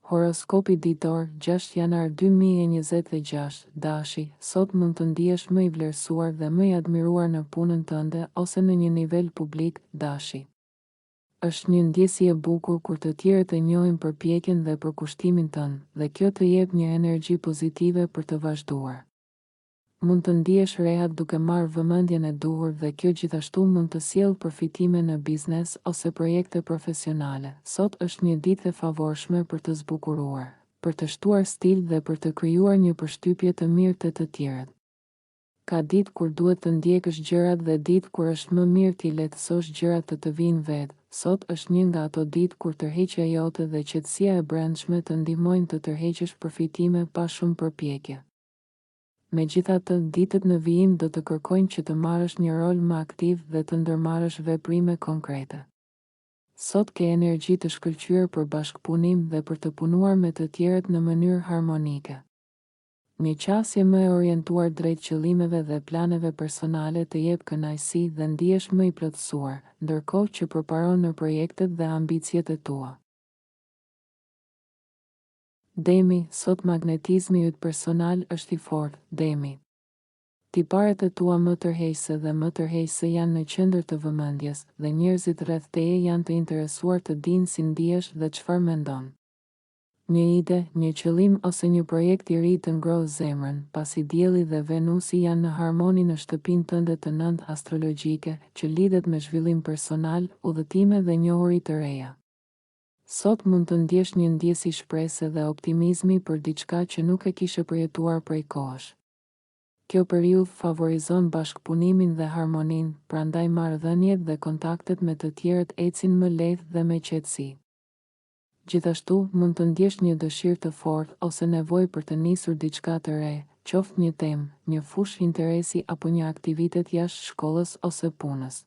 Horoskopi ditor, gjashtë janar 2026, Dashi, sot mund të ndihesh më i vlerësuar dhe më i admiruar në punën tënde ose në një nivel publik, Dashi. Është një ndjesi e bukur kur të tjerët e njohin përpjekjen dhe përkushtimin tënd, dhe kjo të jep një energji pozitive për të vazhduar. Mund të ndihesh rehat duke marrë vëmendjen e duhur dhe kjo gjithashtu mund të sjellë përfitime në biznes ose projekte profesionale. Sot është një ditë e favorshme për të zbukuruar, për të shtuar stil dhe për të krijuar një përshtypje të mirë te të tjerët. Ka ditë kur duhet të ndjekësh gjërat dhe ditë kur është më mirë t'i lehtësosh gjërat të të vijnë vetë. Sot është një nga ato ditë kur tërheqja jote dhe qetësia e brendshme të ndihmojnë të tërheqësh përfitime pa shumë përpjekje. Megjithatë, ditët në vijim do të kërkojnë që të marrësh një rol më aktiv dhe të ndërmarrësh veprime konkrete. Sot ke energji të shkëlqyer për bashkëpunim dhe për të punuar me të tjerët në mënyrë harmonike. Një qasje më e orientuar drejt qëllimeve dhe planeve personale të jep kënaqësi dhe ndihesh më i plotësuar, ndërkohë që përparon në projektet dhe ambiciet e tua. Demi, sot magnetizmi yt personal është i fortë, Demi. Tiparet e tua më tërheqëse dhe më tërheqëse janë në qendër të vëmendjes, dhe njerëzit rreth teje janë të interesuar të dinë si ndihesh dhe çfarë mendon. Një ide, një qëllim ose një projekt i ri të ngroh zemrën, pasi Dielli dhe Venusi janë në harmoni në shtëpinë tënde të nëntë astrologjike, që lidhet me zhvillim personal, udhëtime dhe njohuri të reja. Sot mund të ndjesh një ndjesi shprese dhe optimizmi për diçka që nuk e kishe përjetuar prej kohësh. Kjo periudhë favorizon bashkëpunimin dhe harmoninë, prandaj marrëdhëniet dhe kontaktet me të tjerët ecin më lehtë dhe me qetësi. Gjithashtu, mund të ndjesh një dëshirë të fortë ose nevojë për të nisur diçka të re, qoftë një temë, një fushë interesi apo një aktivitet jashtë shkollës ose punës.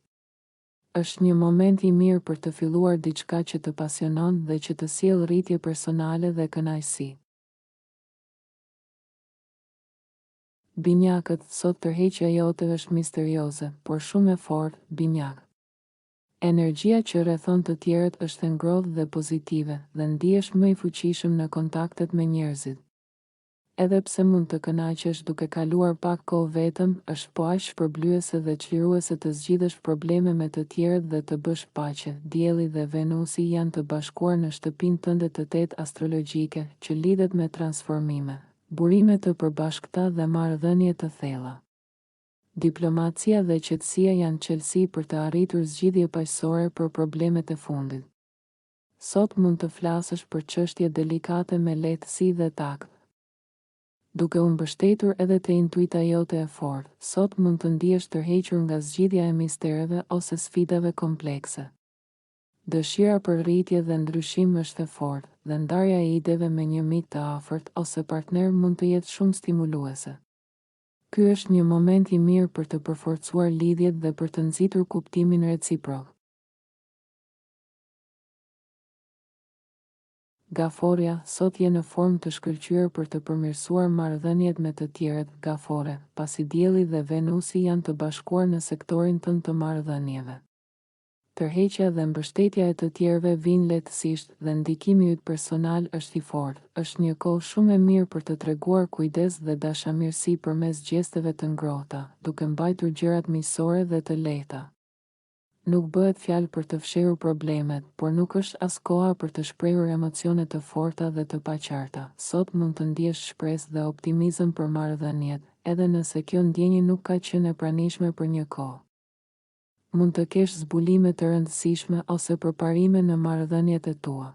Është një moment i mirë për të filluar diçka që të pasionon dhe që të sjell rritje personale dhe kënaqësi. Binjakët, sot tërheqja jote është misterioze, por shumë e fortë, Binjak. Energjia që rrethon të tjerët është e ngrohtë dhe pozitive, dhe ndihesh më i fuqishëm në kontaktet me njerëzit. Edhe pse mund të kënaqesh duke kaluar pak kohë vetëm, është po aq shpërblyese dhe çliruese të zgjidhësh probleme me të tjerët dhe të bësh paqe. Dielli dhe Venusi janë të bashkuar në shtëpinë tënde të tetë astrologjike, që lidhet me transformime, burime të përbashkëta dhe marrëdhënie të thella. Diplomacia dhe qetësia janë çelësi për të arritur zgjidhje paqësore për problemet e fundit. Sot mund të flasësh për çështje delikate me lehtësi dhe takt. Duke u mbështetur edhe te intuita jote e fortë, sot mund të ndihesh tërhequr nga zgjidhja e mistereve ose sfidave komplekse. Dëshira për rritje dhe ndryshim është e fortë, dhe ndarja e ideve me një mik të afërt ose partner mund të jetë shumë stimuluese. Ky është një moment i mirë për të përforcuar lidhjet dhe për të nxitur kuptimin reciprok. Gaforrja, sot je në formë të shkëlqyer për të përmirësuar marrëdhëniet me të tjerët, Gaforre, pasi Dielli dhe Venusi janë të bashkuar në sektorin tënd të marrëdhënieve. Tërheqja dhe mbështetja e të tjerëve vijnë lehtësisht dhe ndikimi yt personal është i fortë. Është një kohë shumë e mirë për të treguar kujdes dhe dashamirësi përmes gjesteve të ngrohta, duke mbajtur gjërat miqësore dhe të lehta. Nuk bëhet fjalë për të fshehur problemet, por nuk është as koha për të shprehur emocione të forta dhe të paqarta. Sot mund të ndjesh shpresë dhe optimizëm për marrëdhëniet, edhe nëse kjo ndjenjë nuk ka qenë e pranishme për një kohë. Mund të kesh zbulime të rëndësishme ose përparime në marrëdhëniet e tua.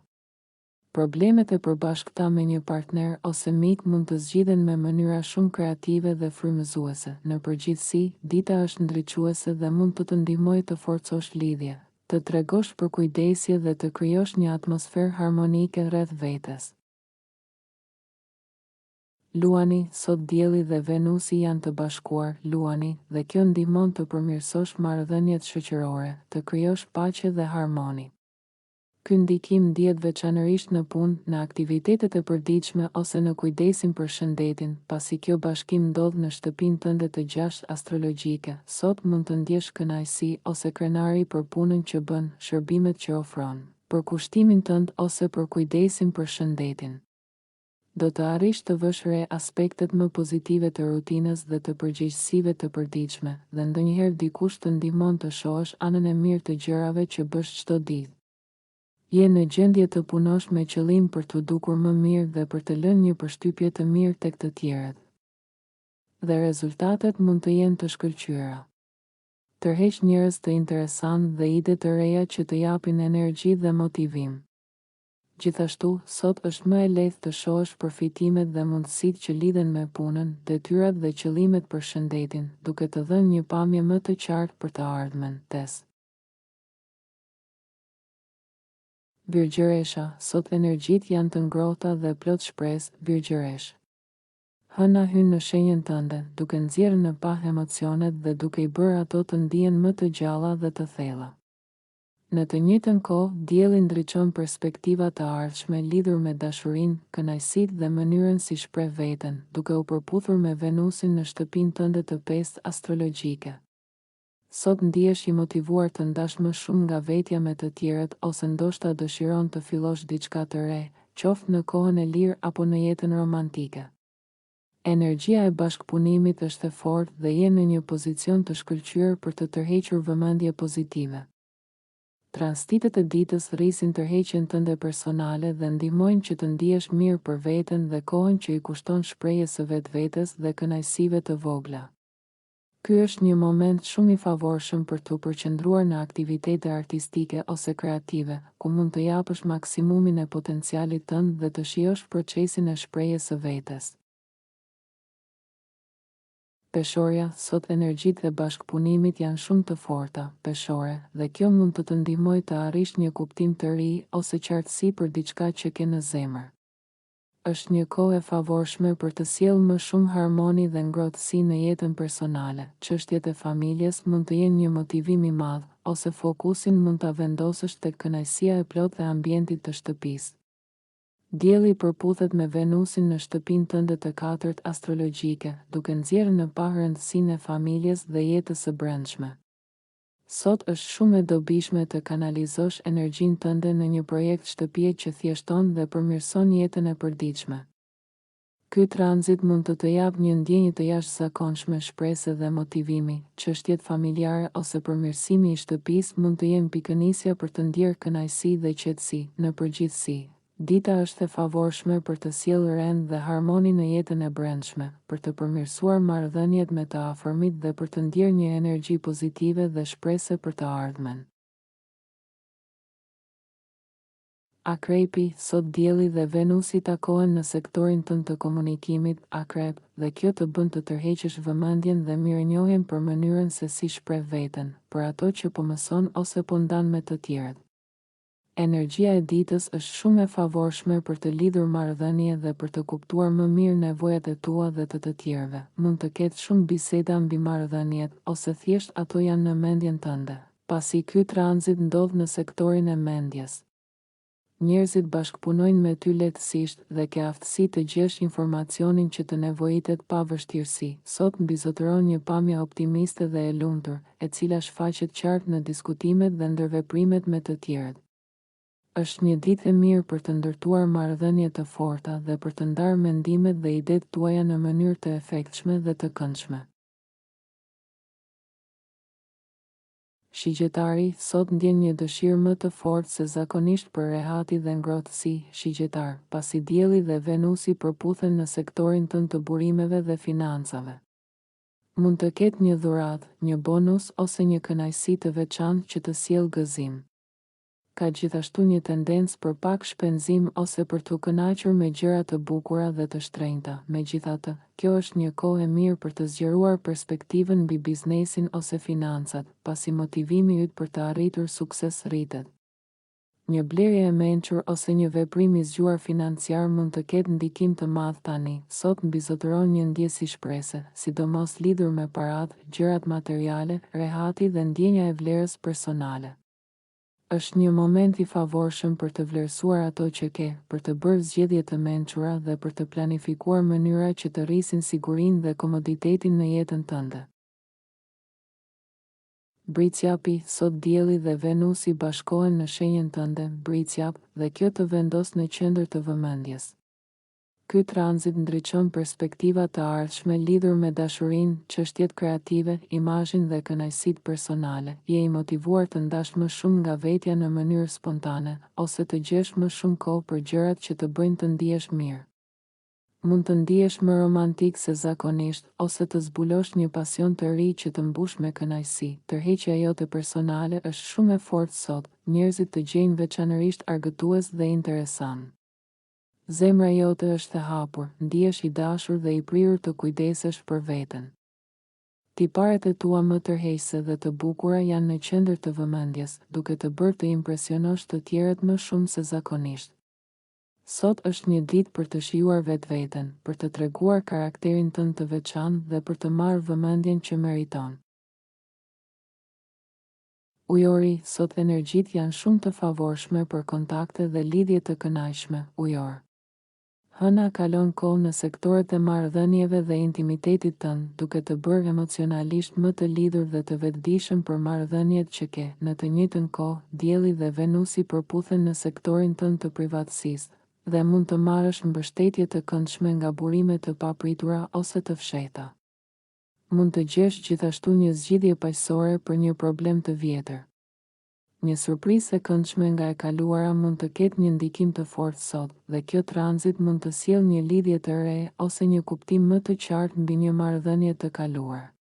Problemet e përbashkëta me një partner ose mik mund të zgjidhen me mënyra shumë kreative dhe frymëzuese. Në përgjithësi, dita është ndriçuese dhe mund të të ndihmojë të forcosh lidhje, të tregosh përkujdesje dhe të krijosh një atmosferë harmonike rreth vetes. Luani, sot Dielli dhe Venusi janë të bashkuar, Luani, dhe kjo ndihmon të përmirësosh marrëdhëniet shoqërore, të krijosh paqe dhe harmoni. Ky ndikim ndihet veçanërisht në punë, në aktivitetet e përditshme ose në kujdesin për shëndetin, pasi kjo bashkim ndodh në shtëpinë tënde të gjashtë astrologjike. Sot mund të ndjesh kënaqësi ose krenari për punën që bën, shërbimet që ofron, Përkushtimin tënd ose për kujdesin për shëndetin. Do të arrish të vësh re aspektet më pozitive të rutinës dhe të përgjegjësive të përditshme, dhe ndonjëherë dikush të ndihmon të shohësh anën e mirë të gjërave që bësh çdo ditë. Je në gjendje të punosh me qëllim për t'u dukur më mirë dhe për të lënë një përshtypje të mirë tek të tjerët. Dhe rezultatet mund të jenë të shkëlqyera. Tërheq njerëz të interesantë dhe ide të reja që të japin energji dhe motivim. Gjithashtu, sot është më e lehtë të shohësh përfitimet dhe mundësitë që lidhen me punën, detyrat dhe qëllimet për shëndetin, duke të dhënë një pamje më të qartë për të ardhmen. Tes. Virgjëresha, sot energjitë janë të ngrohta dhe plot shpresë, Virgjëreshë. Hëna hyn në shenjën tënde, duke nxjerrë në pah emocionet dhe duke i bërë ato të ndihen më të gjalla dhe të thella. Në të njëjtën kohë, Dielli ndriçon perspektiva të ardhshme lidhur me dashurinë, kënaqësitë dhe mënyrën si shpreh veten, duke u përputhur me Venusin në shtëpinë tënde të pestë astrologjike. Sot ndihesh i motivuar të ndash më shumë nga vetja me të tjerët ose ndoshta dëshiron të fillosh diçka të re, qoftë në kohën e lirë apo në jetën romantike. Energjia e bashkëpunimit është e fortë dhe je në një pozicion të shkëlqyer për të tërhequr vëmendje pozitive. Transitet e ditës rrisin tërheqjen tënde personale dhe ndihmojnë që të ndihesh mirë për veten dhe kohën që i kushton shprehjes së vetvetes dhe kënaqësive të vogla. Ky është një moment shumë i favorshëm për t'u përqendruar në aktivitete artistike ose kreative, ku mund të japësh maksimumin e potencialit tënd dhe të shijosh procesin e shprehjes së vetes. Peshorja, sot energjitë e bashkëpunimit janë shumë të forta, Peshore, dhe kjo mund të të ndihmojë të arrish një kuptim të ri ose qartësi për diçka që ke në zemër. Është një kohë e favorshme për të sjellë më shumë harmoni dhe ngrohtësi në jetën personale, çështjet e familjes mund të jenë një motivim i madh, ose fokusin mund ta vendosësh tek kënaqësia e plotë e ambientit të shtëpisë. Dielli përputhet me Venusin në shtëpinë tënde të katërt astrologjike, duke nxjerrë në pah rëndësinë e familjes dhe jetës së brendshme. Sot është shumë e dobishme të kanalizosh energjinë tënde në një projekt shtëpie që thjeshton dhe përmirëson jetën e përditshme. Ky tranzit mund të të japë një ndjenjë të jashtëzakonshme shprese dhe motivimi, çështjet familjare ose përmirësimi i shtëpisë mund të jenë pikënisja për të ndjerë kënaqësi dhe qetësi, në përgjithësi. Dita është e favorshme për të sjellë rend dhe harmoni në jetën e brendshme, për të përmirësuar marrëdhëniet me të afërmit dhe për të ndjerë një energji pozitive dhe shprese për të ardhmen. Akrepi, sot Dielli dhe Venusi takohen në sektorin tënd të komunikimit, Akrep, dhe kjo të bën të tërheqësh vëmendjen dhe mirënjohjen për mënyrën se si shpreh veten, për ato që po mëson ose po ndan me të tjerët. Energjia e ditës është shumë e favorshme për të lidhur marrëdhënie dhe për të kuptuar më mirë nevojat e tua dhe të të tjerëve. Mund të ketë shumë biseda mbi marrëdhëniet, ose thjesht ato janë në mendjen tënde. Pasi ky tranzit ndodh në sektorin e mendjes. Njerëzit bashkëpunojnë me ty lehtësisht dhe ke aftësi të gjesh informacionin që të nevojitet pa vështirësi. Sot mbizotëron një pamje optimiste dhe e lumtur, e cila shfaqet qartë në diskutimet dhe ndërveprimet me të tjerët. Është një ditë e mirë për të ndërtuar marrëdhënie të forta dhe për të ndarë mendimet dhe idetë tuaja në mënyrë të efektshme dhe të këndshme. Shigjetari, sot ndjen një dëshirë më të fortë se zakonisht për rehati dhe ngrohtësi, Shigjetar, pasi Dielli dhe Venusi përputhen në sektorin tënd të burimeve dhe financave. Mund të ketë një dhuratë, një bonus ose një kënaqësi të veçantë që të sjellë gëzim. Ka gjithashtu një tendencë për pak shpenzim ose për t'u kënaqur me gjëra të bukura dhe të shtrenjta, megjithatë, kjo është një kohë e mirë për të zgjeruar perspektivën mbi biznesin ose financat, pasi motivimi yt për të arritur sukses rritet. Një blerje e mençur ose një veprim i zgjuar financiar mund të ketë ndikim të madh tani, sot mbizotëron një ndjesi shprese, sidomos lidhur me paratë, gjërat materiale, rehati dhe ndjenja e vlerës personale. Është një moment i favorshëm për të vlerësuar ato që ke, për të bërë zgjedhje të mençura dhe për të planifikuar mënyra që të rrisin sigurinë dhe komoditetin në jetën tënde. Bricjapi, sot Dielli dhe Venusi bashkohen në shenjën tënde, Bricjap, dhe kjo të vendos në qendër të vëmendjes. Ky tranzit ndriçon perspektiva të ardhshme lidhur me dashurinë, çështjet kreative, imazhin dhe kënaqësitë personale. Je i motivuar të ndash më shumë nga vetja në mënyrë spontane, ose të gjesh më shumë kohë për gjërat që të bëjnë të ndihesh mirë. Mund të ndihesh më romantik se zakonisht, ose të zbulosh një pasion të ri që të mbush me kënaqësi. Tërheqja jote personale është shumë e fortë sot, njerëzit të gjejnë veçanërisht argëtues dhe interesant. Zemra jote është e hapur, ndihesh i dashur dhe i prirur të kujdesesh për veten. Tiparet e tua më tërheqëse dhe të bukura janë në qendër të vëmendjes, duke të bërë të impresionosh të tjerët më shumë se zakonisht. Sot është një ditë për të shijuar vetveten, për të treguar karakterin tënd të veçantë dhe për të marrë vëmendjen që meriton. Ujori, sot energjitë janë shumë të favorshme për kontakte dhe lidhje të kënaqshme, Ujor. Hëna kalon kohë në sektorët e marrëdhënieve dhe intimitetit tënd, duke të bërë emocionalisht më të lidhur dhe të vetëdijshëm për marrëdhëniet që ke. Në të njëjtën kohë, Dielli dhe Venusi përputhen në sektorin tënd të privatësisë, dhe mund të marrësh mbështetje të këndshme nga burime të papritura ose të fshehta. Mund të gjesh gjithashtu një zgjidhje paqësore për një problem të vjetër. Një surprizë e këndshme nga e kaluara mund të ketë një ndikim të fortë sot, dhe kjo tranzit mund të sjellë një lidhje të re ose një kuptim më të qartë mbi një marrëdhënie të kaluar.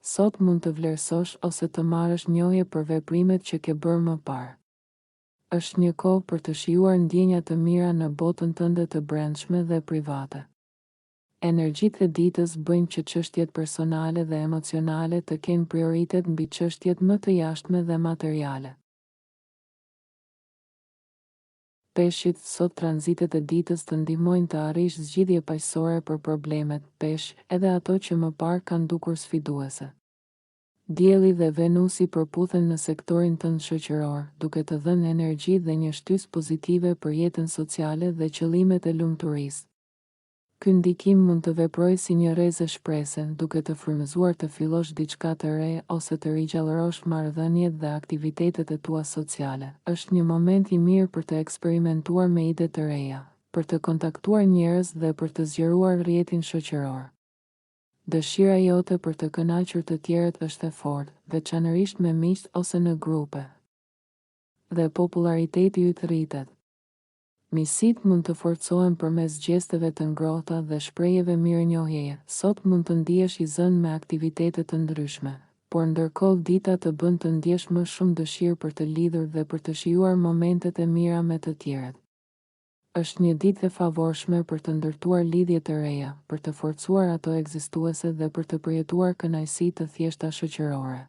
Sot mund të vlerësosh ose të marrësh njohje për veprimet që ke bërë më parë. Është një kohë për të shijuar ndjenja të mira në botën tënde të brendshme dhe private. Energjitë e ditës bëjnë që çështjet personale dhe emocionale të kenë prioritet mbi çështjet më të jashtme dhe materiale. Peshqit, sot tranzitet e ditës të ndihmojnë të arrish zgjidhje paqësore për problemet, Peshq, edhe ato që më parë kanë dukur sfiduese. Dielli dhe Venusi përputhen në sektorin tënd shoqëror, duke të dhënë energji dhe një shtysë pozitive për jetën sociale dhe qëllimet e lumturisë. Ky ndikim mund të veprojë si një rreze shprese, duke të frymëzuar të fillosh diçka të re ose të rigjallërosh marrëdhëniet dhe aktivitetet e tua sociale. Është një moment i mirë për të eksperimentuar me ide të reja, për të kontaktuar njerëz dhe për të zgjeruar rrjetin shoqëror. Dëshira jote për të kënaqur të tjerët është e fortë, veçanërisht me miqtë ose në grupe. Dhe popullariteti yt rritet. Miqësitë mund të forcohen përmes gjesteve të ngrohta dhe shprehjeve mirënjohjeje. Sot mund të ndihesh i zënë me aktivitete të ndryshme, por ndërkohë dita të bën të ndjesh më shumë dëshirë për të lidhur dhe për të shijuar momentet e mira me të tjerët. Është një ditë e favorshme për të ndërtuar lidhje të reja, për të forcuar ato ekzistuese dhe për të përjetuar kënaqësi të thjeshta shoqërore.